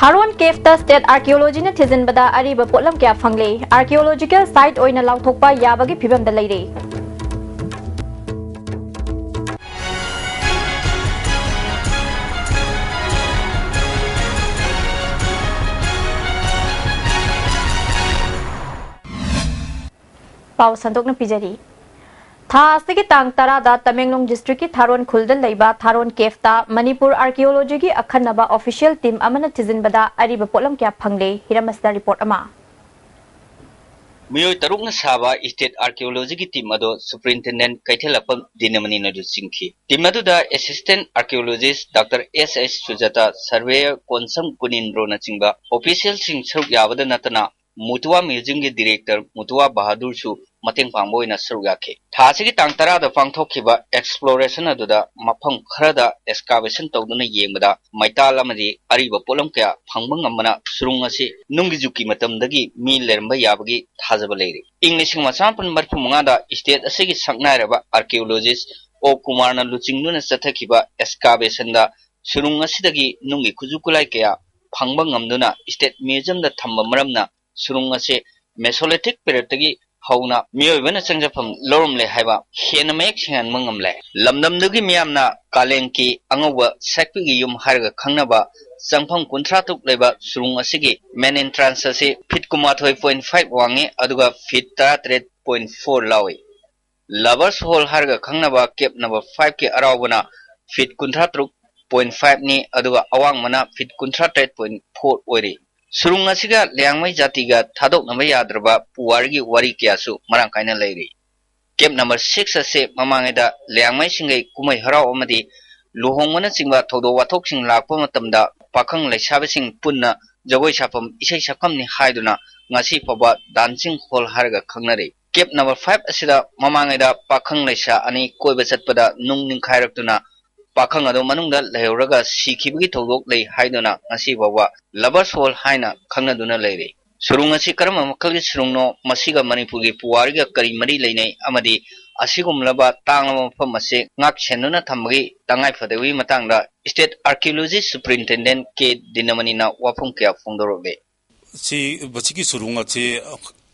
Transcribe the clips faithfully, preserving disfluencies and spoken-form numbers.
ꯊꯥꯔꯣꯟ ꯀꯦꯐꯇ state ꯑꯥꯔꯀꯤꯑꯣꯂꯣꯖꯤꯅ ꯊꯤꯖꯤꯟꯕꯗ ꯑꯔꯤꯕ ꯄꯣꯠꯂꯝ ꯀꯌꯥ ꯐꯪꯂꯦ꯫ ꯑꯥꯔꯀꯤꯑꯣꯂꯣꯖꯤꯀꯦꯜ ꯁꯥꯏꯠ ꯑꯣꯏꯅ ꯂꯥꯎꯊꯣꯛꯄ ꯌꯥꯕꯒꯤ ꯐꯤꯕꯝꯗ ꯂꯩꯔꯦ꯫ ꯄꯥꯎ ꯁꯟꯗꯣꯛꯅ ꯄꯤꯖꯔꯤ꯫ ꯊꯥ ꯑꯁꯤꯒꯤ ꯇꯥꯡ ꯇꯔꯥꯗ ꯇꯃꯦꯡꯂꯣꯡ ꯗꯤꯁꯇ꯭ꯔꯤꯛꯀꯤ ꯊꯥꯔꯣꯟ ꯈꯨꯜꯗ ꯂꯩꯕ ꯊꯥꯔꯣꯟ ꯀꯦꯐꯇ ꯃꯅꯤꯄꯨꯔ ꯑꯥꯔꯀꯤꯑꯣꯂꯣꯖꯤꯒꯤ ꯑꯈꯟꯅꯕ ꯑꯣꯐꯤꯁꯤꯌꯦꯜ ꯇꯤꯝ ꯑꯃꯅ ꯊꯤꯖꯤꯟꯕꯗ ꯑꯔꯤꯕ ꯄꯣꯠꯂꯝ ꯀꯌꯥ ꯐꯪꯂꯦ꯫ ꯍꯤꯔꯝ ꯑꯁꯤꯗ ꯔꯤꯄꯣꯔꯠ ꯑꯃ꯫ ꯃꯤꯑꯣꯏ ꯇꯔꯨꯛꯅ ꯁꯥꯕ ꯏꯁꯇꯦꯠ ꯑꯥꯔꯀꯤꯑꯣꯂꯣꯖꯤꯒꯤ ꯇꯤꯝ ꯑꯗꯨ ꯁꯨꯄꯔꯤꯟꯇꯦꯟꯗꯦꯟꯠ ꯀꯩꯊꯦꯜꯂꯛꯄꯝ ꯗꯤꯅꯃꯅꯤꯅ ꯂꯨꯆꯤꯡꯈꯤ꯫ ꯇꯤꯝ ꯑꯗꯨꯗ ꯑꯦꯁꯤꯁꯇꯦꯟꯠ ꯑꯥꯔꯀꯤꯑꯣꯂꯣꯖꯤꯁ꯭ꯠ ꯗꯥꯛꯇꯔ ꯑꯦꯁ ꯑꯦꯁ ꯁꯨꯖꯥꯇꯥ, ꯁꯔꯚꯦꯌꯔ ꯀꯣꯟꯁꯝ ꯀꯨꯅꯤꯟꯗ꯭ꯔꯣꯅꯆꯤꯡꯕ ꯑꯣꯐꯤꯁꯤꯌꯦꯜꯁꯤꯡ ꯁꯔꯨꯛ ꯌꯥꯕꯗ ꯅꯠꯇꯅ, ꯃꯨꯇꯨꯋꯥ ꯃ꯭ꯌꯨꯖꯤꯌꯝꯒꯤ ꯗꯤꯔꯦꯛꯇꯔ ꯃꯨꯇꯨꯋꯥ ꯕꯍꯥꯗꯨꯔꯁꯨ ꯃꯇꯦꯡ ꯄꯥꯡꯕ ꯑꯣꯏꯅ ꯁꯔꯨꯛ ꯌꯥꯈꯤ꯫ ꯊꯥ ꯑꯁꯤꯒꯤ ꯇꯥꯡ ꯇꯔꯥꯗ ꯄꯥꯡꯊꯣꯛꯈꯤꯕ ꯑꯦꯛꯁꯄ꯭ꯂꯣꯔꯦꯁꯟ ꯑꯗꯨꯗ ꯃꯐꯝ ꯈꯔꯗ ꯑꯦꯛꯁꯀꯥꯚꯦꯁꯟ ꯇꯧꯗꯨꯅ ꯌꯦꯡꯕꯗ ꯃꯩꯇꯥꯜ ꯑꯃꯗꯤ ꯑꯔꯤꯕ ꯄꯣꯠꯂꯝ ꯀꯌꯥ ꯐꯪꯕ ꯉꯝꯕꯅ ꯁꯨꯔꯨꯡ ꯑꯁꯤ ꯅꯨꯡꯒꯤ ꯖꯨꯒꯀꯤ ꯃꯇꯝꯗꯒꯤ ꯃꯤ ꯂꯩꯔꯝꯕ ꯌꯥꯕꯒꯤ ꯊꯥꯖꯕ ꯂꯩꯔꯤ꯫ ꯏꯪ ꯂꯤꯁꯤꯡ ꯑꯃ ꯆꯥꯃꯥꯄꯟ ꯃꯔꯤꯐꯨ ꯃꯉꯥꯗ ꯏꯁꯇꯦꯠ ꯑꯁꯤꯒꯤ ꯁꯛꯅꯥꯏꯔꯕ ꯑꯥꯔꯀꯤꯑꯣꯂꯣꯖꯤꯁ꯭ꯠ ꯑꯣ ꯀꯨꯃꯥꯔꯅ ꯂꯨꯆꯤꯡꯗꯨꯅ ꯆꯠꯊꯈꯤꯕ ꯑꯦꯛꯁꯀꯥꯚꯦꯁꯟꯗ ꯁꯨꯔꯨꯡ ꯑꯁꯤꯗꯒꯤ ꯅꯨꯡꯒꯤ ꯈꯨꯠꯁꯨ ꯈꯨꯠꯂꯥꯏ ꯀꯌꯥ ꯐꯪꯕ ꯉꯝꯗꯨꯅ ꯏꯁꯇꯦꯠ ꯃ꯭ꯌꯨꯖꯤꯌꯝꯗ ꯊꯝꯕ ꯃꯔꯝꯅ ꯁꯨꯔꯨꯡ ꯑꯁꯤ ꯃꯦꯁꯣꯂꯤꯊꯤꯛ ꯄꯤꯔꯤꯌꯗꯇꯒꯤ ꯍꯧꯅ ꯃꯤꯑꯣꯏꯕꯅ ꯆꯪꯖꯐꯝ ꯂꯧꯔꯝꯂꯦ ꯍꯥꯏꯕ ꯍꯦꯟꯅ ꯃꯌꯦꯛ ꯁꯦꯡꯍꯟꯕ ꯉꯝꯂꯦ꯫ ꯂꯝꯗꯝꯗꯨꯒꯤ ꯃꯤꯌꯥꯝꯅ ꯀꯥꯂꯦꯡꯀꯤ ꯑꯉꯧꯕ ꯁꯛꯄꯤꯒꯤ ꯌꯨꯝ ꯍꯥꯏꯔꯒ ꯈꯪꯅꯕ ꯆꯪꯐꯝ ꯀꯨꯟꯊ꯭ꯔꯥ ꯇꯔꯨꯛ ꯂꯩꯕ ꯁꯨꯔꯨꯡ ꯑꯁꯤꯒꯤ ꯃꯦꯟ ꯑꯦꯟꯇ꯭ꯔꯥꯟꯁ ꯑꯁꯤ ꯐꯤꯠ ꯀꯨꯟꯃꯥꯊꯣꯏ ꯄꯣꯏꯟ ꯐꯥꯏꯚ ꯋꯥꯡꯉꯤ, ꯑꯗꯨꯒ ꯐꯤꯠ ꯇꯔꯥꯇꯔꯦꯠ ꯄꯣꯏꯟ ꯐꯣꯔ ꯂꯥꯎꯏ꯫ ꯂꯚꯔꯁ ꯍꯣꯜ ꯍꯥꯏꯔꯒ ꯈꯪꯅꯕ ꯀꯦꯞ ꯅꯝꯕꯔ ꯐꯥꯏꯚꯀꯤ ꯑꯔꯥꯎꯕꯅ ꯐꯤꯠ ꯀꯨꯟꯊ꯭ꯔꯥ ꯇꯔꯨꯛ ꯄꯣꯏꯟ ꯐꯥꯏꯚꯅꯤ, ꯑꯗꯨꯒ ꯑꯋꯥꯡꯕꯅ ꯐꯤꯠ ꯀꯨꯟꯊ꯭ꯔꯥ ꯇꯔꯦꯠ ꯄꯣꯏꯟ ꯐꯣꯔ ꯑꯣꯏꯔꯤ꯫ ꯁꯨꯔꯨꯡ ꯑꯁꯤꯒ ꯂꯤꯌꯥꯡꯃꯩ ꯖꯥꯇꯤꯒ ꯊꯥꯗꯣꯛꯅꯕ ꯌꯥꯗ꯭ꯔꯕ ꯄꯨꯋꯥꯔꯤꯒꯤ ꯋꯥꯔꯤ ꯀꯌꯥꯁꯨ ꯃꯔꯥꯡ ꯀꯥꯏꯅ ꯂꯩꯔꯤ꯫ ꯀꯦꯞ ꯅꯝꯕꯔ ꯁꯤꯛꯁ ꯑꯁꯤ ꯃꯃꯥꯡꯉꯩꯗ ꯂꯤꯌꯥꯡꯃꯩꯁꯤꯡꯒꯤ ꯀꯨꯝꯍꯩ ꯍꯔꯥꯎ ꯑꯃꯗꯤ ꯂꯨꯍꯣꯡꯕꯅꯆꯤꯡꯕ ꯊꯧꯗꯣꯛ ꯋꯥꯊꯣꯛꯁꯤꯡ ꯂꯥꯛꯄ ꯃꯇꯝꯗ ꯄꯥꯈꯪ ꯂꯩꯁꯥꯕꯤꯁꯤꯡ ꯄꯨꯟꯅ ꯖꯒꯣꯏ ꯁꯥꯐꯝ, ꯏꯁꯩ ꯁꯛꯐꯝꯅꯤ ꯍꯥꯏꯗꯨꯅ ꯉꯁꯤ ꯐꯥꯎꯕ ꯗꯥꯟꯁꯤꯡ ꯍꯣꯜ ꯍꯥꯏꯔꯒ ꯈꯪꯅꯔꯤ꯫ ꯀꯦꯞ ꯅꯝꯕꯔ ꯐꯥꯏꯚ ꯑꯁꯤꯗ ꯃꯃꯥꯡꯉꯩꯗ ꯄꯥꯈꯪ ꯂꯩꯁꯥ ꯑꯅꯤ ꯀꯣꯏꯕ ꯆꯠꯄꯗ ꯅꯨꯡ ꯅꯤꯡꯈꯥꯏꯔꯛꯇꯨꯅ ꯄꯥꯈꯪ ꯑꯗꯨ ꯃꯅꯨꯡꯗ ꯂꯩꯍꯧꯔꯒ ꯁꯤꯈꯤꯕꯒꯤ ꯊꯧꯗꯣꯛ ꯂꯩ ꯍꯥꯏꯗꯨꯅ ꯉꯁꯤ ꯐꯥꯎꯕ ꯂꯚꯔꯁ ꯍꯣꯜ ꯍꯥꯏꯅ ꯈꯪꯅꯗꯨꯅ ꯂꯩꯔꯤ꯫ ꯁꯨꯔꯨꯡ ꯑꯁꯤ ꯀꯔꯝꯕ ꯃꯈꯜꯒꯤ ꯁꯨꯔꯨꯡꯅꯣ, ꯃꯁꯤꯒ ꯃꯅꯤꯄꯨꯔꯒꯤ ꯄꯨꯋꯥꯔꯤꯒ ꯀꯔꯤ ꯃꯔꯤ ꯂꯩꯅꯩ ꯑꯃꯗꯤ ꯑꯁꯤꯒꯨꯝꯂꯕ ꯇꯥꯡꯂꯕ ꯃꯐꯝ ꯑꯁꯤ ꯉꯥꯛ ꯁꯦꯟꯗꯨꯅ ꯊꯝꯕꯒꯤ ꯇꯉꯥꯏ ꯐꯗꯕꯒꯤ ꯃꯇꯥꯡꯗ State Archaeology Superintendent ꯀꯦ ꯗꯤꯅꯃꯅꯤꯅ ꯋꯥꯐꯝ ꯀꯌꯥ ꯐꯣꯡꯗꯣꯔꯛꯂꯤ꯫ ꯁꯤ ꯃꯁꯤꯒꯤ ꯁꯨꯔꯨꯡ ꯑꯁꯤ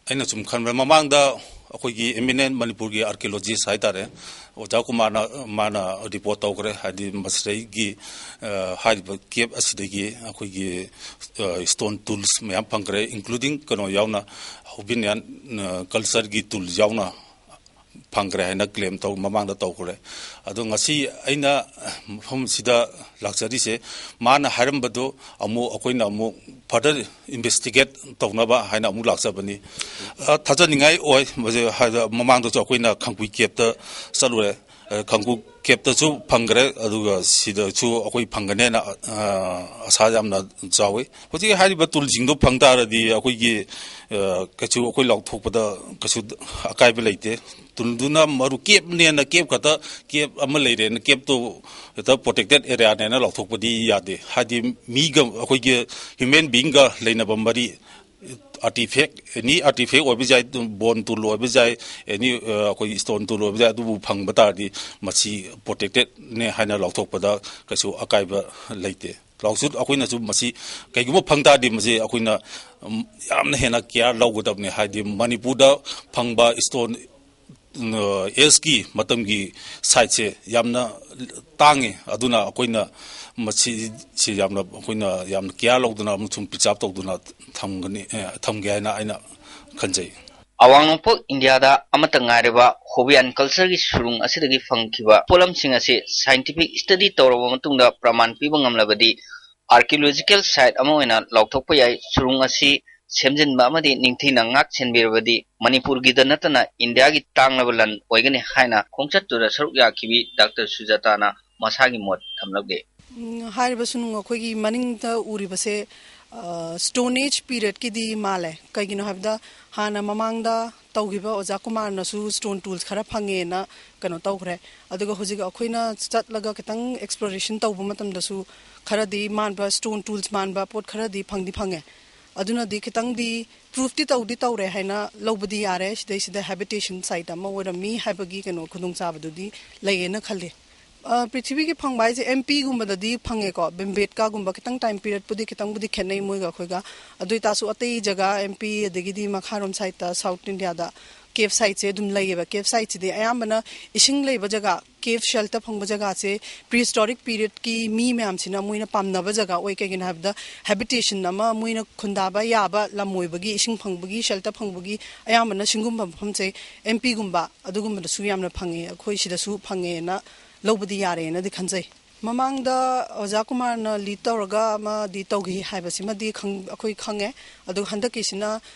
ꯑꯩꯅ ꯁꯨꯝ ꯈꯟꯕꯗ ꯃꯃꯥꯡꯗ ꯑꯩꯈꯣꯏꯒꯤ eminent ꯃꯅꯤꯄꯨꯔꯒꯤ archaeologist ꯍꯥꯏꯇꯥꯔꯦ, ꯑꯣꯖꯥ ꯀꯨꯃꯥꯔꯅ ꯃꯥꯅ report ꯇꯧꯈ꯭ꯔꯦ꯫ ꯍꯥꯏꯗꯤ ꯃꯁꯤꯗꯒꯤ ꯍꯥꯏꯔꯤꯕ cave ꯑꯁꯤꯗꯒꯤ ꯑꯩꯈꯣꯏꯒꯤ stone tools ꯃꯌꯥꯝ ꯐꯪꯈ꯭ꯔꯦ, including ꯀꯩꯅꯣ ꯌꯥꯎꯅ, Hoabinhian cultureꯒꯤ tools ꯌꯥꯎꯅ ꯐꯪꯈ꯭ꯔꯦ ꯍꯥꯏꯅ claim ꯇꯧ ꯃꯃꯥꯡꯗ ꯇꯧꯈ꯭ꯔꯦ꯫ ꯑꯗꯣ ꯉꯁꯤ ꯑꯩꯅ ꯃꯐꯝꯁꯤꯗ ꯂꯥꯛꯆꯔꯤꯁꯦ, ꯃꯥꯅ ꯍꯥꯏꯔꯝꯕꯗꯨ ꯑꯃꯨꯛ ꯑꯩꯈꯣꯏꯅ ꯑꯃꯨꯛ further investigate ꯇꯧꯅꯕ ꯍꯥꯏꯅ ꯑꯃꯨꯛ ꯂꯥꯛꯆꯕꯅꯤ꯫ ꯊꯥꯖꯅꯤꯡꯉꯥꯏ ꯑꯣꯏ꯫ ꯃꯃꯥꯡꯗꯁꯨ ꯑꯩꯈꯣꯏꯅ ꯈꯪꯀꯨꯏ caveꯇ ꯆꯠꯂꯨꯔꯦ꯫ ꯈꯪꯀꯨꯏ caveꯇꯁꯨ ꯐꯪꯈ꯭ꯔꯦ, ꯑꯗꯨꯒ ꯁꯤꯗꯁꯨ ꯑꯩꯈꯣꯏ ꯐꯪꯒꯅꯦꯅ ꯑꯁꯥ ꯌꯥꯝꯅ ꯆꯥꯎꯏ꯫ ꯍꯧꯖꯤꯛ ꯍꯥꯏꯔꯤꯕ toolꯁꯤꯡꯗꯣ ꯐꯪ ꯇꯥꯔꯗꯤ ꯑꯩꯈꯣꯏꯒꯤ ꯀꯩꯁꯨ ꯑꯩꯈꯣꯏ ꯂꯧꯊꯣꯛꯄꯗ ꯀꯩꯁꯨ ꯑꯀꯥꯏꯕ ꯂꯩꯇꯦ꯫ Toolꯗꯨꯅ ꯃꯔꯨ caveꯅꯦꯅ cave ꯈꯛꯇ, cave ꯑꯃ ꯂꯩꯔꯦꯅ caveꯇꯣ ꯍꯦꯛꯇ protected areaꯅꯦꯅ ꯂꯧꯊꯣꯛꯄꯗꯤ ꯌꯥꯗꯦ꯫ ꯍꯥꯏꯗꯤ ꯃꯤꯒ ꯑꯩꯈꯣꯏꯒꯤ human beingꯒ ꯂꯩꯅꯕ ꯃꯔꯤ, artifact, any artifact ꯑꯣꯏꯕ ꯌꯥꯏ, bone tool ꯑꯣꯏꯕ ꯌꯥꯏ, any ꯑꯩꯈꯣꯏꯒꯤ stone tool ꯑꯣꯏꯕ ꯌꯥꯏ, ꯑꯗꯨꯕꯨ ꯐꯪꯕ ꯇꯥꯔꯗꯤ ꯃꯁꯤ protectedꯅꯦ ꯍꯥꯏꯅ ꯂꯧꯊꯣꯛꯄꯗ ꯀꯩꯁꯨ ꯑꯀꯥꯏꯕ ꯂꯩꯇꯦ꯫ ꯂꯥꯎꯁꯨ ꯑꯩꯈꯣꯏꯅꯁꯨ ꯃꯁꯤ ꯀꯩꯒꯨꯝꯕ ꯐꯪ ꯇꯥꯔꯗꯤ ꯃꯁꯤ ꯑꯩꯈꯣꯏꯅ ꯌꯥꯝꯅ ꯍꯦꯟꯅ care ꯂꯧꯒꯗꯕꯅꯤ꯫ ꯍꯥꯏꯗꯤ ꯃꯅꯤꯄꯨꯔꯗ ꯐꯪꯕ stone ageꯀꯤ ꯃꯇꯝꯒꯤ siteꯁꯦ ꯌꯥꯝꯅ ꯇꯥꯡꯉꯤ꯫ ꯑꯗꯨꯅ ꯑꯩꯈꯣꯏꯅ ꯃꯁꯤꯁꯤ ꯌꯥꯝꯅ ꯑꯩꯈꯣꯏꯅ ꯌꯥꯝꯅ care ꯂꯧꯗꯨꯅ ꯑꯃꯁꯨꯡ preserve ꯇꯧꯗꯨꯅ ꯊꯝꯒꯅꯤ, ꯊꯝꯒꯦ ꯍꯥꯏꯅ ꯑꯩꯅ ꯈꯟꯖꯩ꯫ ꯑꯋꯥꯡ ꯅꯣꯡꯄꯣꯛ ꯏꯟꯗꯤꯌꯥꯗ ꯑꯃꯠꯇ ꯉꯥꯏꯔꯕ Hoabinhian cultureꯒꯤ ꯁꯨꯔꯨꯡ ꯑꯁꯤꯗꯒꯤ ꯐꯪꯈꯤꯕ ꯄꯣꯠꯂꯝꯁꯤꯡ ꯑꯁꯤ scientific study ꯇꯧꯔꯕ ꯃꯇꯨꯡꯗ ꯄ꯭ꯔꯃꯥꯟ ꯄꯤꯕ ꯉꯝꯂꯕꯗꯤ archaeological site ꯑꯃ ꯑꯣꯏꯅ ꯂꯥꯎꯊꯣꯛꯄ ꯌꯥꯏ꯫ ꯁꯨꯔꯨꯡ ꯑꯁꯤ ꯁꯦꯝꯖꯤꯟꯕ ꯑꯃꯗꯤ ꯅꯤꯡꯊꯤꯅ ꯉꯥꯛ ꯁꯦꯟꯕꯤꯔꯕꯗꯤ ꯃꯅꯤꯄꯨꯔꯒꯤꯗ ꯅꯠꯇꯅ ꯏꯟꯗꯤꯌꯥꯒꯤ ꯇꯥꯡꯂꯕ ꯂꯟ ꯑꯣꯏꯒꯅꯤ ꯍꯥꯏꯅ ꯈꯣꯡꯆꯠꯇꯨꯗ ꯁꯔꯨꯛ ꯌꯥꯈꯤꯕꯤ ꯗꯥꯛꯇꯔ ꯁꯨꯖꯥꯇꯥꯅ ꯃꯁꯥꯒꯤ ꯃꯣꯠ ꯊꯝꯂꯛꯂꯤ꯫ ꯎꯝ, ꯍꯥꯏꯔꯤꯕ ꯁꯨꯅꯨꯡ ꯑꯩꯈꯣꯏꯒꯤ ꯃꯅꯤꯡꯗ ꯎꯔꯤꯕꯁꯦ, ꯑ, Stone Age periodꯀꯤꯗꯤ ꯃꯥꯜꯂꯦ꯫ ꯀꯩꯒꯤꯅꯣ ꯍꯥꯏꯕꯗ ꯍꯥꯟꯅ ꯃꯃꯥꯡꯗ ꯇꯧꯈꯤꯕ ꯑꯣꯖꯥ ꯀꯨꯃꯥꯔꯅꯁꯨ stone tools ꯈꯔ ꯐꯪꯉꯦꯅ ꯀꯩꯅꯣ ꯇꯧꯈ꯭ꯔꯦ꯫ ꯑꯗꯨꯒ ꯍꯧꯖꯤꯛ ꯑꯩꯈꯣꯏꯅ ꯆꯠꯂꯒ ꯈꯤꯇꯪ exploration ꯇꯧꯕ ꯃꯇꯝꯗꯁꯨ ꯈꯔꯗꯤ ꯃꯥꯟꯕ, stone tools ꯃꯥꯟꯕ ꯄꯣꯠ ꯈꯔꯗꯤ ꯐꯪꯗꯤ ꯐꯪꯉꯦ꯫ ꯑꯗꯨꯅꯗꯤ ꯈꯤꯇꯪꯗꯤ ꯄ꯭ꯔꯨꯐꯇꯤ ꯇꯧꯗꯤ ꯇꯧꯔꯦ ꯍꯥꯏꯅ ꯂꯧꯕꯗꯤ ꯌꯥꯔꯦ꯫ ꯁꯤꯗꯩꯁꯤꯗ ꯍꯦꯕꯤꯇꯦꯁꯟ ꯁꯥꯏꯠ ꯑꯃ ꯑꯣꯏꯔꯝꯃꯤ ꯍꯥꯏꯕꯒꯤ ꯀꯩꯅꯣ ꯈꯨꯗꯣꯡꯆꯥꯕꯗꯨꯗꯤ ꯂꯩꯌꯦꯅ ꯈꯜꯂꯤ꯫ ꯑ, ꯄ꯭ꯔꯤꯊꯤꯕꯤꯒꯤ ꯐꯪꯕ ꯍꯥꯏꯁꯦ ꯑꯦꯝ ꯄꯤꯒꯨꯝꯕꯗꯗꯤ ꯐꯪꯉꯦꯀꯣ, ꯕꯦꯝꯕꯦꯠꯀꯥꯒꯨꯝꯕ ꯈꯤꯇꯪ ꯇꯥꯏꯝ ꯄꯤꯔꯤꯌꯠꯄꯨꯗꯤ ꯈꯤꯇꯪꯕꯨꯗꯤ ꯈꯦꯠꯅꯩ ꯃꯣꯏꯒ ꯑꯩꯈꯣꯏꯒ꯫ ꯑꯗꯨ ꯑꯣꯏꯇꯥꯔꯁꯨ ꯑꯇꯩ ꯖꯒꯥ ꯑꯦꯝ ꯄꯤ ꯑꯗꯒꯤꯗꯤ ꯃꯈꯥꯔꯣꯝ ꯁꯥꯏꯠꯇ ꯁꯥꯎꯠ ꯏꯟꯗꯤꯌꯥꯗ ꯀꯦꯞ ꯁꯥꯏꯠꯁꯦ ꯑꯗꯨꯝ ꯂꯩꯌꯦꯕ꯫ ꯀꯦꯞ ꯁꯥꯏꯠꯁꯤꯗꯤ ꯑꯌꯥꯝꯕꯅ ꯏꯁꯤꯡ ꯂꯩꯕ ꯖꯒꯥ, ꯀꯦꯞ ꯁꯦꯜꯇꯔ ꯐꯪꯕ ꯖꯒꯥꯁꯦ ꯄ꯭ꯔꯤ ꯍꯤꯁꯇꯣꯔꯤꯛ ꯄꯤꯔꯤꯌꯠꯀꯤ ꯃꯤ ꯃꯌꯥꯝꯁꯤꯅ ꯃꯣꯏꯅ ꯄꯥꯝꯅꯕ ꯖꯒꯥ ꯑꯣꯏ꯫ ꯀꯩꯒꯤꯅꯣ ꯍꯥꯏꯕꯗ ꯍꯦꯕꯤꯇꯦꯁꯟ ꯑꯃ ꯃꯣꯏꯅ ꯈꯨꯟꯗꯥꯕ ꯌꯥꯕ ꯂꯝ ꯑꯣꯏꯕꯒꯤ, ꯏꯁꯤꯡ ꯐꯪꯕꯒꯤ, ꯁꯦꯜꯇꯔ ꯐꯪꯕꯒꯤ ꯑꯌꯥꯝꯕꯅ ꯁꯤꯒꯨꯝꯕ ꯃꯐꯝꯁꯦ ꯑꯦꯝ ꯄꯤꯒꯨꯝꯕ ꯑꯗꯨꯒꯨꯝꯕꯗꯁꯨ ꯌꯥꯝꯅ ꯐꯪꯉꯦ꯫ ꯑꯩꯈꯣꯏ ꯁꯤꯗꯁꯨ ꯐꯪꯉꯦꯅ ꯂꯧꯕꯗꯤ ꯌꯥꯔꯦꯅꯗꯤ ꯈꯟꯖꯩ꯫ ꯃꯃꯥꯡꯗ ꯑꯣꯖꯥ ꯀꯨꯃꯥꯔꯅ ꯂꯤꯗ ꯇꯧꯔꯒ ꯑꯃꯗꯤ ꯇꯧꯈꯤ ꯍꯥꯏꯕꯁꯤꯃꯗꯤ ꯈꯪ-, ꯑꯩꯈꯣꯏ ꯈꯪꯉꯦ꯫ ꯑꯗꯨꯒ ꯍꯟꯗꯛꯀꯤꯁꯤꯅ,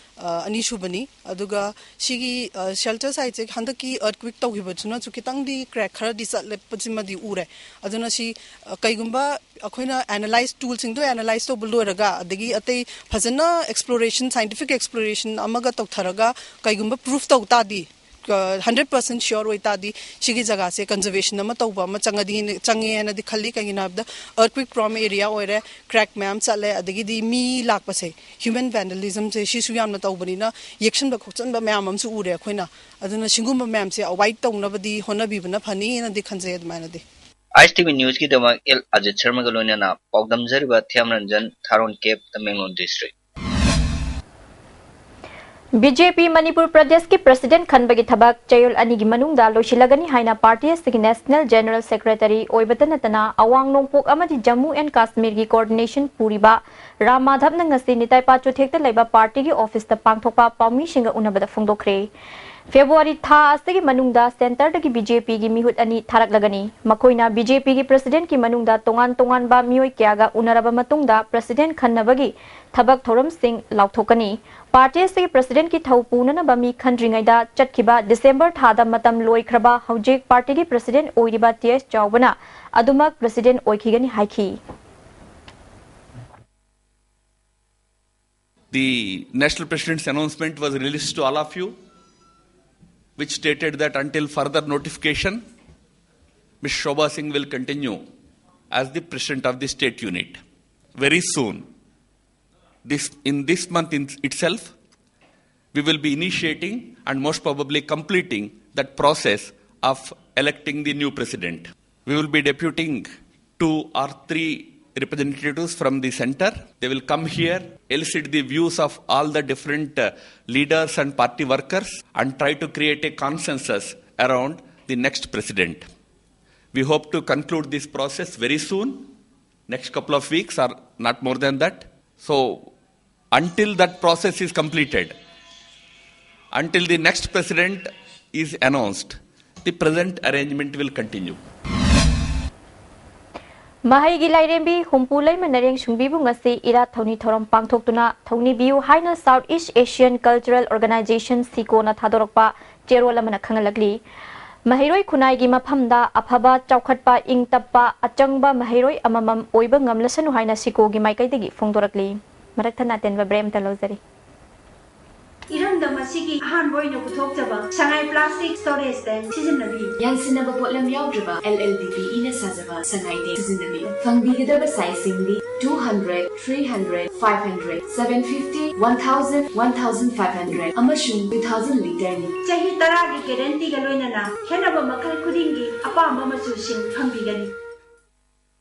ꯑ, ꯑꯅꯤꯁꯨꯕꯅꯤ꯫ ꯑꯗꯨꯒ ꯁꯤꯒꯤ, ꯑ, ꯁꯦꯜꯇꯔ ꯁꯥꯏꯠꯁꯦ ꯍꯟꯗꯛꯀꯤ ꯑꯔꯊꯀ꯭ꯋꯦꯛ ꯇꯧꯈꯤꯕꯗꯨꯅꯁꯨ ꯈꯤꯇꯪꯗꯤ ꯀ꯭ꯔꯦꯛ ꯈꯔꯗꯤ ꯆꯠꯂꯛꯄꯁꯤꯃꯗꯤ ꯎꯔꯦ꯫ ꯑꯗꯨꯅ ꯁꯤ, ꯑ, ꯀꯩꯒꯨꯝꯕ ꯑꯩꯈꯣꯏꯅ ꯑꯦꯅꯥꯂꯥꯏꯁ, ꯇꯨꯜꯁꯤꯡꯗꯣ ꯑꯦꯅꯥꯂꯥꯏꯁ ꯇꯧꯕ ꯂꯣꯏꯔꯒ, ꯑꯗꯒꯤ ꯑꯇꯩ ꯐꯖꯅ ꯑꯦꯛꯁꯄ꯭ꯂꯣꯔꯦꯁꯟ, ꯁꯥꯏꯟꯇꯤꯐꯤꯛ ꯑꯦꯛꯁꯄ꯭ꯂꯣꯔꯦꯁꯟ ꯑꯃꯒ ꯇꯧꯊꯔꯒ ꯀꯩꯒꯨꯝꯕ ꯄ꯭ꯔꯨꯐ ꯇꯧ ꯇꯥꯔꯗꯤ, ꯍꯟꯗ꯭ꯔꯦꯠ ꯄꯥꯔꯁꯦꯟ ꯁꯤꯌꯣꯔ ꯑꯣꯏꯇꯥꯔꯗꯤ, ꯁꯤꯒꯤ ꯖꯒꯥꯁꯦ ꯀꯟꯖꯔꯕꯦꯁꯟ ꯑꯃ ꯇꯧꯕ ꯑꯃ ꯆꯪꯉꯗꯤ, ꯆꯪꯉꯦ ꯍꯥꯏꯅꯗꯤ ꯈꯜꯂꯤ꯫ ꯀꯩꯒꯤꯅꯣ ꯍꯥꯏꯕꯗ ꯑꯔꯊꯀ꯭ꯋꯦꯛ ꯄ꯭ꯔꯣꯟ ꯑꯦꯔꯤꯌꯥ ꯑꯣꯏꯔꯦ, ꯀ꯭ꯔꯦꯛ ꯃꯌꯥꯝ ꯆꯠꯂꯦ, ꯑꯗꯒꯤꯗꯤ ꯃꯤ ꯂꯥꯛꯄꯁꯦ, ꯍ꯭ꯌꯨꯃꯦꯟ ꯚꯦꯟꯗꯂꯤꯖꯝꯁꯦ ꯁꯤꯁꯨ ꯌꯥꯝꯅ ꯇꯧꯕꯅꯤꯅ, ꯌꯦꯛꯁꯟꯕ ꯈꯣꯠꯆꯟꯕ ꯃꯌꯥꯝ ꯑꯃꯁꯨ ꯎꯔꯦ ꯑꯩꯈꯣꯏꯅ꯫ ꯑꯗꯨꯅ ꯁꯤꯒꯨꯝꯕ ꯃꯌꯥꯝꯁꯦ ꯑꯦꯚꯣꯏꯗ ꯇꯧꯅꯕꯗꯤ ꯍꯣꯠꯅꯕꯤꯕꯅ ꯐꯅꯤꯅꯗꯤ ꯈꯟꯖꯩ꯫ ꯑꯗꯨꯃꯥꯏꯅꯗꯤ꯫ ꯑꯥꯏ ꯑꯦꯁ ꯇꯤ ꯚꯤ ꯅ꯭ꯌꯨꯁꯀꯤꯗꯃꯛ ꯑꯦꯜ ꯑꯖꯤꯠ ꯁꯔꯃꯒ ꯂꯣꯏꯅꯅ ꯄꯥꯎꯗꯝꯖꯔꯤꯕ ꯊꯤꯌꯥꯝꯔꯟꯖꯟ, ꯊꯥꯔꯣꯟ ꯀꯦꯞ, ꯇꯃꯦꯡꯂꯣꯡ ꯗꯤꯁꯇ꯭ꯔꯤꯛ꯫ ꯕꯤ ꯖꯦ ꯄꯤ ꯃꯅꯤꯄꯨꯔ ꯄ꯭ꯔꯗꯦꯁꯀꯤ ꯄ꯭ꯔꯁꯤꯗꯦꯟꯠ ꯈꯟꯕꯒꯤ ꯊꯕꯛ ꯆꯌꯣꯜ ꯑꯅꯤꯒꯤ ꯃꯅꯨꯡꯗ ꯂꯣꯏꯁꯤꯜꯂꯒꯅꯤ ꯍꯥꯏꯅ ꯄꯥꯔꯇꯤ ꯑꯁꯤꯒꯤ ꯅꯦꯁꯅꯦꯜ ꯖꯦꯅꯔꯦꯜ ꯁꯦꯀ꯭ꯔꯦꯇꯔꯤ ꯑꯣꯏꯕꯇ ꯅꯠꯇꯅ ꯑꯋꯥꯡ ꯅꯣꯡꯄꯣꯛ ꯑꯃꯗꯤ ꯖꯝꯃꯨ ꯑꯦꯟ ꯀꯥꯁꯃꯤꯔꯒꯤ ꯀꯣꯑꯣꯔꯗꯤꯅꯦꯁꯟ ꯄꯨꯔꯤꯕ ꯔꯥꯝ ꯃꯥꯙꯕꯅ ꯉꯁꯤ ꯅꯤꯇꯥꯏꯄꯥ ꯆꯨꯊꯦꯛꯇ ꯂꯩꯕ ꯄꯥꯔꯇꯤꯒꯤ ꯑꯣꯐꯤꯁꯇ ꯄꯥꯡꯊꯣꯛꯄ ꯄꯥꯎꯃꯤꯁꯤꯡꯒ ꯎꯅꯕꯗ ꯐꯣꯡꯗꯣꯛꯈ꯭ꯔꯦ꯫ ꯐꯦꯕ꯭ꯔꯨꯋꯥꯔꯤ ꯊꯥ ꯑꯁꯤꯒꯤ ꯃꯅꯨꯡꯗ ꯁꯦꯟꯇꯔꯗꯒꯤ ꯕꯤ ꯖꯦ ꯄꯤꯒꯤ ꯃꯤꯍꯨꯠ ꯑꯅꯤ ꯊꯥꯔꯛꯂꯒꯅꯤ꯫ ꯃꯈꯣꯏꯅ ꯕꯤ ꯖꯦ ꯄꯤꯒꯤ ꯄ꯭ꯔꯁꯤꯗꯦꯟꯠꯀꯤ ꯃꯅꯨꯡꯗ ꯇꯣꯉꯥꯟ ꯇꯣꯉꯥꯟꯕ ꯃꯤꯑꯣꯏ ꯀꯌꯥꯒ ꯎꯅꯔꯕ ꯃꯇꯨꯡꯗ ꯄ꯭ꯔꯁꯤꯗꯦꯟꯠ ꯈꯟꯅꯕꯒꯤ ꯊꯕꯛ ꯊꯧꯔꯝꯁꯤꯡ ꯂꯥꯎꯊꯣꯛꯀꯅꯤ꯫ ꯄꯥꯔꯇꯤ ꯑꯁꯤꯒꯤ ꯄ꯭ꯔꯁꯤꯗꯦꯟꯠꯀꯤ ꯊꯧ ꯄꯨꯅꯅꯕ ꯃꯤ ꯈꯟꯗ꯭ꯔꯤꯉꯩꯗ ꯆꯠꯈꯤꯕ ꯗꯤꯁꯦꯝꯕꯔ ꯊꯥꯗ ꯃꯇꯝ ꯂꯣꯏꯈ꯭ꯔꯕ ꯍꯧꯖꯤꯛ ꯄꯥꯔꯇꯤꯒꯤ ꯄ꯭ꯔꯁꯤꯗꯦꯟꯠ ꯑꯣꯏꯔꯤꯕ ꯇꯤ ꯑꯦꯁ ꯆꯥꯎꯕꯅ ꯑꯗꯨꯃꯛ ꯄ꯭ꯔꯁꯤꯗꯦꯟꯠ ꯑꯣꯏꯈꯤꯒꯅꯤ ꯍꯥꯏꯈꯤ꯫ The National President's announcement was released to all of you, which stated that until further notification, Miss Shobha Singh will continue as the President of the State Unit. Very soon, This, in this month in itself, we will be initiating and most probably completing that process of electing the new president. We will be deputing two or three representatives from the center. They will come here, elicit the views of all the different uh, leaders and party workers, and try to create a consensus around the next president. We hope to conclude this process very soon, next couple of weeks or not more than that. So, until that process is completed, until the next president is announced, the present arrangement will continue. ꯃꯍꯩꯒꯤ ꯂꯥꯏꯔꯦꯝꯕꯤ ꯍꯨꯝꯄꯨ ꯂꯩꯃ ꯅꯔꯦꯡ ꯁꯨꯡꯕꯤꯕꯨ ꯉꯁꯤ ꯏꯔꯥꯠ ꯊꯧꯅꯤ ꯊꯧꯔꯝ ꯄꯥꯡꯊꯣꯛꯇꯨꯅ ꯊꯧꯅꯤꯕꯤꯌꯨ ꯍꯥꯏꯅ South East Asian Cultural Organization, ꯁꯤꯀꯣꯅ ꯊꯥꯗꯣꯔꯛꯄ ꯆꯦꯔꯣꯜ ꯑꯃꯅ ꯈꯪꯍꯜꯂꯛꯂꯤ꯫ ꯃꯍꯩꯔꯣꯏ ꯈꯨꯟꯅꯥꯏꯒꯤ ꯃꯐꯝꯗ ꯑꯐꯕ, ꯆꯥꯎꯈꯠꯄ, ꯏꯪ ꯇꯞꯄ, ꯑꯆꯪꯕ ꯃꯍꯩꯔꯣꯏ ꯑꯃꯃꯝ ꯑꯣꯏꯕ ꯉꯝꯂꯁꯅꯨ ꯍꯥꯏꯅ ꯁꯤꯀꯣꯒꯤ ꯃꯥꯏꯀꯩꯗꯒꯤ ꯐꯣꯡꯗꯣꯔꯛꯂꯤ꯫ ꯃꯔꯛ ꯊꯠꯅ ꯑꯇꯦꯟꯕ break ꯑꯃꯇ ꯂꯧꯖꯔꯤ꯫ ꯏꯔꯝꯗꯝ ꯑꯁꯤꯒꯤ ꯑꯍꯥꯟꯕ ꯑꯣꯏꯅ ꯄꯨꯊꯣꯛꯆꯕ ꯁꯉꯥꯏ plastic storage tank ꯁꯤꯖꯤꯟꯅꯕꯤꯌꯨ꯫ ꯌꯥꯟꯁꯤꯟꯅꯕ ꯄꯣꯠꯂꯝ ꯌꯥꯎꯗ꯭ꯔꯕ L L D P ꯏꯅ ꯁꯥꯖꯕ ꯁꯉꯥꯏ tank ꯁꯤꯖꯤꯟꯅꯕꯤꯌꯨ꯫ ꯐꯪꯕꯤꯒꯗꯕ sizeꯁꯤꯡꯗꯤ two hundred, three hundred, five hundred, seven fifty, one thousand, one thousand five hundred ꯑꯃꯁꯨꯡ two thousand literꯅꯤ꯫ ꯆꯍꯤ ꯇꯔꯥꯒꯤ guaranteeꯒ ꯂꯣꯏꯅꯅ ꯈꯦꯠꯅꯕ ꯃꯈꯜ ꯈꯨꯗꯤꯡꯒꯤ ꯑꯄꯥꯝꯕ ꯃꯆꯨꯁꯤꯡ ꯐꯪꯕꯤꯒꯅꯤ꯫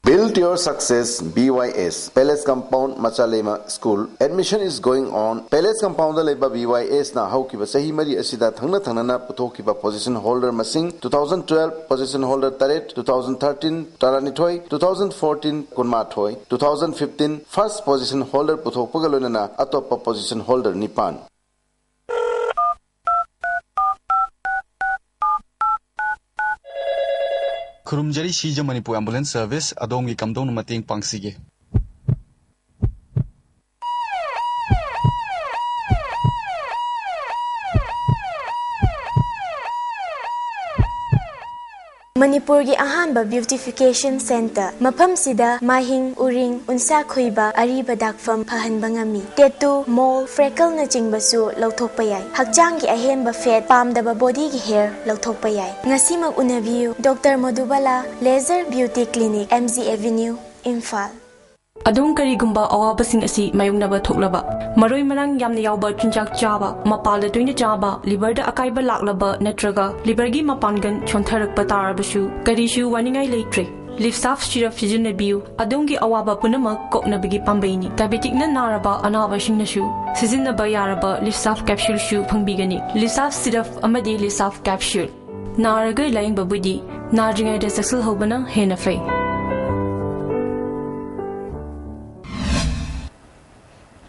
Build your success, B Y S, Palace Compound, Machalema School. Admission is going on. Palace Compoundꯗ ꯂꯩꯕ B Y Sꯅ ꯍꯧꯈꯤꯕ ꯆꯍꯤ ꯃꯔꯤ ꯑꯁꯤꯗ ꯊꯪꯅ ꯊꯪꯅꯅ ꯄꯨꯊꯣꯛꯈꯤꯕ position holder ꯃꯁꯤꯡ, two thousand twelve position holder ꯇꯔꯦꯠ, two thousand thirteen ꯇꯔꯥꯅꯤꯊꯣꯏ, two thousand fourteen ꯀꯨꯟꯃꯥꯊꯣꯏ, two thousand fifteen first position holder ꯄꯨꯊꯣꯛꯄꯒ ꯂꯣꯏꯅꯅ ꯑꯇꯣꯞꯄ position holder ꯅꯤꯄꯥꯟ꯫ ꯈꯨꯔꯨꯝꯖꯔꯤ ꯁꯤꯖ ꯃꯅꯤꯄꯨꯔ ambulance service, ꯑꯗꯣꯝꯒꯤ ꯀꯝꯗꯧꯅ ꯃꯇꯦꯡ ꯄꯥꯡꯁꯤꯒꯦ? ꯃꯅꯤꯄꯨꯔꯒꯤ ꯑꯍꯥꯟꯕ beautification centre꯫ ꯃꯐꯝꯁꯤꯗ ꯃꯥꯏꯍꯤꯡ, ꯎꯔꯤꯡ, ꯎꯟꯁꯥ ꯈꯨꯏꯕ, ꯑꯔꯤꯕ ꯗꯥꯛꯐꯝ ꯐꯍꯟꯕ ꯉꯝꯃꯤ꯫ Tattoo, mole, freckleꯅꯆꯤꯡꯕꯁꯨ ꯂꯧꯊꯣꯛꯄ ꯌꯥꯏ꯫ ꯍꯛꯆꯥꯡꯒꯤ ꯑꯍꯦꯟꯕ fat, ꯄꯥꯝꯗꯕ bodyꯒꯤ hair ꯂꯧꯊꯣꯛꯄ ꯌꯥꯏ꯫ ꯉꯁꯤꯃꯛ ꯎꯅꯕꯤꯌꯨ꯫ Doctor ꯃꯣꯗꯨꯕꯥꯂꯥ Laser Beauty Clinic, M G Avenue, Imphal. ꯑꯗꯣꯝ ꯀꯔꯤꯒꯨꯝꯕ ꯑꯋꯥꯕꯁꯤꯡ ꯑꯁꯤ ꯃꯥꯌꯣꯛꯅꯕ ꯊꯣꯛꯂꯕ, ꯃꯔꯣꯏ ꯃꯔꯥꯡ ꯌꯥꯝꯅ ꯌꯥꯎꯕ ꯆꯤꯟꯖꯥꯛ ꯆꯥꯕ, ꯃꯄꯥꯜꯗ ꯇꯣꯏꯅ ꯆꯥꯕ, ꯂꯤꯚꯔꯗ ꯑꯀꯥꯏꯕ ꯂꯥꯛꯂꯕ ꯅꯠꯇ꯭ꯔꯒ ꯂꯤꯚꯔꯒꯤ ꯃꯄꯥꯡꯒꯜ ꯁꯣꯟꯊꯔꯛꯄ ꯇꯥꯔꯕꯁꯨ, ꯀꯔꯤꯁꯨ ꯋꯥꯅꯤꯡꯉꯥꯏ ꯂꯩꯇ꯭ꯔꯦ꯫ ꯂꯤꯞꯁꯥꯐ ꯁꯤꯔꯞ ꯁꯤꯖꯤꯟꯅꯕꯤꯌꯨ, ꯑꯗꯣꯝꯒꯤ ꯑꯋꯥꯕ ꯄꯨꯝꯅꯃꯛ ꯀꯣꯛꯅꯕꯒꯤ ꯄꯥꯝꯕꯩꯅꯤ꯫ ꯗꯥꯏꯕꯦꯇꯤꯛꯅ ꯅꯥꯔꯕ ꯑꯅꯥꯕꯁꯤꯡꯅꯁꯨ ꯁꯤꯖꯤꯟꯅꯕ ꯌꯥꯔꯕ ꯂꯤꯞꯁꯥꯐ ꯀꯦꯞꯁꯨꯜꯁꯨ ꯐꯪꯕꯤꯒꯅꯤ꯫ ꯂꯤꯞꯁꯥꯐ ꯁꯤꯔꯞ ꯑꯃꯗꯤ ꯂꯤꯞꯁꯥꯐ ꯀꯦꯞꯁꯨꯜ꯫ ꯅꯥꯔꯒ ꯂꯥꯌꯦꯡꯕꯕꯨꯗꯤ ꯅꯥꯗ꯭ꯔꯤꯉꯩꯗ ꯆꯦꯛꯁꯤꯜꯍꯧꯕꯅ ꯍꯦꯟꯅ ꯐꯩ꯫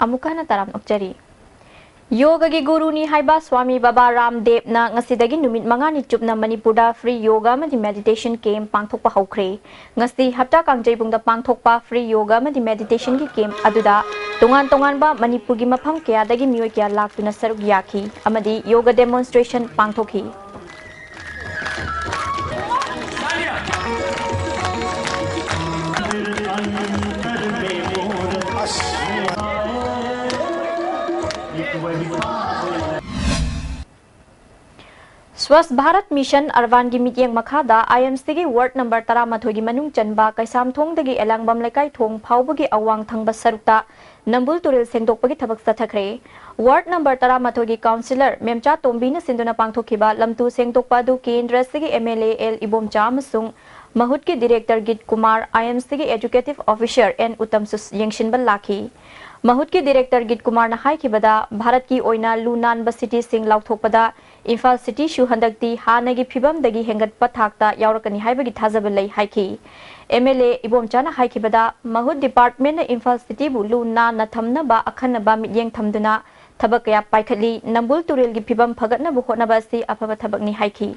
ꯑꯃꯨꯛꯀ ꯍꯟꯅ ꯇꯔꯥꯝꯅ ꯑꯣꯛꯆꯔꯤ꯫ ꯌꯣꯒꯒꯤ ꯒꯨꯔꯨꯅꯤ ꯍꯥꯏꯕ ꯁ꯭ꯋꯥꯃꯤ ꯕꯕꯥ ꯔꯥꯝꯗꯦꯕꯅ ꯉꯁꯤꯗꯒꯤ ꯅꯨꯃꯤꯠ ꯃꯉꯥꯅꯤ ꯆꯨꯞꯅ ꯃꯅꯤꯄꯨꯔꯗ ꯐ꯭ꯔꯤ ꯌꯣꯒ ꯑꯃꯗꯤ ꯃꯦꯗꯤꯇꯦꯁꯟ ꯀꯦꯝꯞ ꯄꯥꯡꯊꯣꯛꯄ ꯍꯧꯈ꯭ꯔꯦ꯫ ꯉꯁꯤ ꯍꯞꯇꯥ ꯀꯥꯡꯖꯩꯕꯨꯡꯗ ꯄꯥꯡꯊꯣꯛꯄ ꯐ꯭ꯔꯤ ꯌꯣꯒ ꯑꯃꯗꯤ ꯃꯦꯗꯤꯇꯦꯁꯟꯒꯤ ꯀꯦꯝꯞ ꯑꯗꯨꯗ ꯇꯣꯉꯥꯟ ꯇꯣꯉꯥꯟꯕ ꯃꯅꯤꯄꯨꯔꯒꯤ ꯃꯐꯝ ꯀꯌꯥꯗꯒꯤ ꯃꯤꯑꯣꯏ ꯀꯌꯥ ꯂꯥꯛꯇꯨꯅ ꯁꯔꯨꯛ ꯌꯥꯈꯤ ꯑꯃꯗꯤ ꯌꯣꯒ ꯗꯦꯃꯣꯟꯁꯇ꯭ꯔꯦꯁꯟ ꯄꯥꯡꯊꯣꯛꯈꯤ꯫ ꯁ꯭ꯋꯥꯁ ꯚꯥꯔꯠ ꯃꯤꯁꯟ ꯑꯔꯕꯥꯟꯒꯤ ꯃꯤꯠꯌꯦꯡ ꯃꯈꯥꯗ ꯑꯥꯏ ꯑꯦꯝ ꯁꯤꯒꯤ ꯋꯥꯔꯗ ꯅꯝꯕꯔ ꯇꯔꯥꯃꯥꯊꯣꯏꯒꯤ ꯃꯅꯨꯡ ꯆꯟꯕ ꯀꯩꯁꯥꯝꯊꯣꯡꯗꯒꯤ ꯑꯦꯂꯥꯡꯕꯝ ꯂꯩꯀꯥꯏ ꯊꯣꯡ ꯐꯥꯎꯕꯒꯤ ꯑꯋꯥꯡ ꯊꯪꯕ ꯁꯔꯨꯛꯇ ꯅꯝꯕꯨꯜ ꯇꯨꯔꯦꯜ ꯁꯦꯡꯗꯣꯛꯄꯒꯤ ꯊꯕꯛ ꯆꯠꯊꯈ꯭ꯔꯦ꯫ ꯋꯥꯔꯗ ꯅꯝꯕꯔ ꯇꯔꯥꯃꯥꯊꯣꯏꯒꯤ ꯀꯥꯎꯟꯁꯤꯂꯔ ꯃꯦꯝꯆꯥ ꯇꯣꯝꯕꯤꯅ ꯁꯤꯟꯗꯨꯅ ꯄꯥꯡꯊꯣꯛꯈꯤꯕ ꯂꯝꯇꯨ ꯁꯦꯡꯗꯣꯛꯄ ꯑꯗꯨ ꯀꯦꯟꯗ꯭ꯔ ꯑꯁꯤꯒꯤ M L A L Ibomcha ꯑꯃꯁꯨꯡ ꯃꯍꯨꯠꯀꯤ ꯗꯤꯔꯦꯛꯇꯔ ꯒꯤꯠ ꯀꯨꯃꯥꯔ, ꯑꯥꯏ ꯑꯦꯝ ꯁꯤꯒꯤ ꯑꯦꯖꯨꯀꯦꯇꯤꯚ ꯑꯣꯐꯤꯁꯔ ꯑꯦꯟ ꯎꯇꯝꯁꯨ ꯌꯦꯡꯁꯤꯟꯕ ꯂꯥꯛꯈꯤ꯫ ꯃꯍꯨꯠꯀꯤ ꯗꯤꯔꯦꯛꯇꯔ ꯒꯤꯠ ꯀꯨꯃꯥꯔꯅ ꯍꯥꯏꯈꯤꯕꯗ, ꯚꯥꯔꯠꯀꯤ ꯑꯣꯏꯅ ꯂꯨ ꯅꯥꯟꯕ ꯁꯤꯇꯤꯁꯤꯡ ꯂꯥꯎꯊꯣꯛꯄꯗ ꯏꯝꯐꯥꯜ ꯁꯤꯇꯤꯁꯨ ꯍꯟꯗꯛꯇꯤ ꯍꯥꯟꯅꯒꯤ ꯐꯤꯕꯝꯗꯒꯤ ꯍꯦꯟꯒꯠꯄ ꯊꯥꯛꯇ ꯌꯥꯎꯔꯛꯀꯅꯤ ꯍꯥꯏꯕꯒꯤ ꯊꯥꯖꯕ ꯂꯩ ꯍꯥꯏꯈꯤ꯫ ꯑꯦꯝ ꯑꯦꯜ ꯑꯦ ꯏꯕꯣꯝꯆꯥꯅ ꯍꯥꯏꯈꯤꯕꯗ, ꯃꯍꯨꯠ ꯗꯤꯄꯥꯔꯠꯃꯦꯟꯅ ꯏꯝꯐꯥꯜ ꯁꯤꯇꯤꯕꯨ ꯂꯨ ꯅꯥꯟꯅ ꯊꯝꯅꯕ ꯑꯈꯟꯅꯕ ꯃꯤꯠꯌꯦꯡ ꯊꯝꯗꯨꯅ ꯊꯕꯛ ꯀꯌꯥ ꯄꯥꯏꯈꯠꯂꯤ꯫ ꯅꯝꯕꯨꯜ ꯇꯨꯔꯦꯜꯒꯤ ꯐꯤꯕꯝ ꯐꯒꯠꯅꯕ ꯍꯣꯠꯅꯕ ꯑꯁꯤ ꯑꯐꯕ ꯊꯕꯛꯅꯤ ꯍꯥꯏꯈꯤ꯫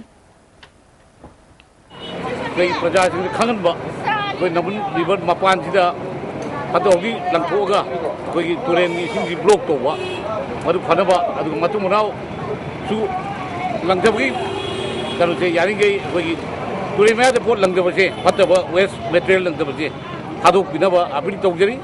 ꯑꯩꯈꯣꯏ ꯄ꯭ꯔꯖꯥꯁꯤꯡꯗ ꯈꯪꯍꯟꯕ, ꯑꯩꯈꯣꯏ ꯅꯝꯕꯨꯜ ꯔꯤꯚꯔ ꯃꯄꯥꯟꯁꯤꯗ ꯐꯠꯇ ꯍꯥꯎꯗꯤ ꯂꯪꯊꯣꯛꯑꯒ ꯑꯩꯈꯣꯏꯒꯤ ꯇꯨꯔꯦꯟꯒꯤ ꯏꯁꯤꯡꯁꯤ ꯕ꯭ꯂꯣꯛ ꯇꯧꯕ, ꯃꯗꯨ ꯐꯅꯕ, ꯑꯗꯨꯒ ꯃꯇꯨꯡ ꯃꯅꯥꯎꯁꯨ ꯂꯪꯊꯕꯒꯤ ꯀꯩꯅꯣꯁꯦ ꯌꯥꯔꯤꯈꯩ ꯑꯩꯈꯣꯏꯒꯤ ꯇꯨꯔꯦꯟ ꯃꯌꯥꯗ ꯄꯣꯠ ꯂꯪꯊꯕꯁꯦ, ꯐꯠꯇꯕ ꯋꯦꯁ ꯃꯦꯇꯔꯤꯌꯦꯜ ꯂꯪꯊꯕꯁꯦ ꯊꯥꯗꯣꯛꯄꯤꯅꯕ ꯑꯥꯄꯤꯜ ꯇꯧꯖꯔꯤ꯫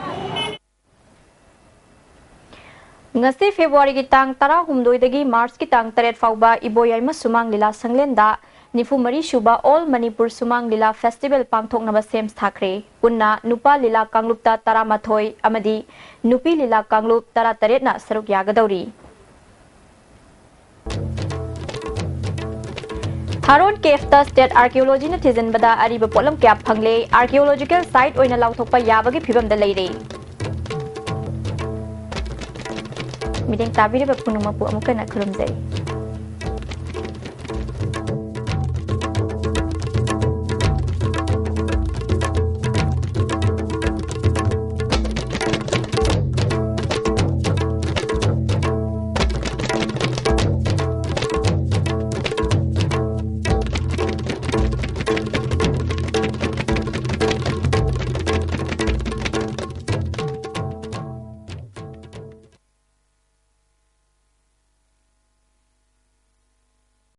ꯉꯁꯤ ꯐꯦꯕ꯭ꯔꯨꯋꯥꯔꯤꯒꯤ ꯇꯥꯡ ꯇꯔꯥꯍꯨꯝꯗꯣꯏꯗꯒꯤ ꯃꯥꯔꯆꯀꯤ ꯇꯥꯡ ꯇꯔꯦꯠ ꯐꯥꯎꯕ ꯏꯕꯣꯌꯥꯏꯃ ꯁꯨꯃꯥꯡ ꯂꯤꯂꯥ ꯁꯪꯂꯦꯟꯗ ꯅꯤꯐꯨ ꯃꯔꯤ ꯁꯨꯕ All Manipur Sumang Lila Festival ꯄꯥꯡꯊꯣꯛꯅꯕ ꯁꯦꯝ ꯁꯥꯈ꯭ꯔꯦ꯫ ꯄꯨꯟꯅ ꯅꯨꯄꯥ ꯂꯤꯂꯥ ꯀꯥꯡꯂꯨꯞꯇ ꯇꯔꯥꯃꯥꯊꯣꯏ ꯑꯃꯗꯤ ꯅꯨꯄꯤ ꯂꯤꯂꯥ ꯀꯥꯡꯂꯨꯞ ꯇꯔꯥꯇꯔꯦꯠꯅ ꯁꯔꯨꯛ ꯌꯥꯒꯗꯧꯔꯤ꯫ ꯊꯥꯔꯣꯟ caveꯇ state archaeologyꯅ ꯊꯤꯖꯤꯟꯕꯗ ꯑꯔꯤꯕ ꯄꯣꯠꯂꯝ ꯀꯌꯥ ꯐꯪꯂꯦ꯫ Archaeological site ꯑꯣꯏꯅ ꯂꯥꯎꯊꯣꯛꯄ ꯌꯥꯕꯒꯤ ꯐꯤꯕꯝꯗ ꯂꯩꯔꯦ꯫ ꯃꯤꯠꯌꯦꯡ ꯇꯥꯕꯤꯔꯤꯕ ꯄꯨꯝꯅꯃꯛꯄꯨ ꯑꯃꯨꯛ ꯍꯟꯅ ꯈꯨꯔꯨꯝꯖꯔꯤ꯫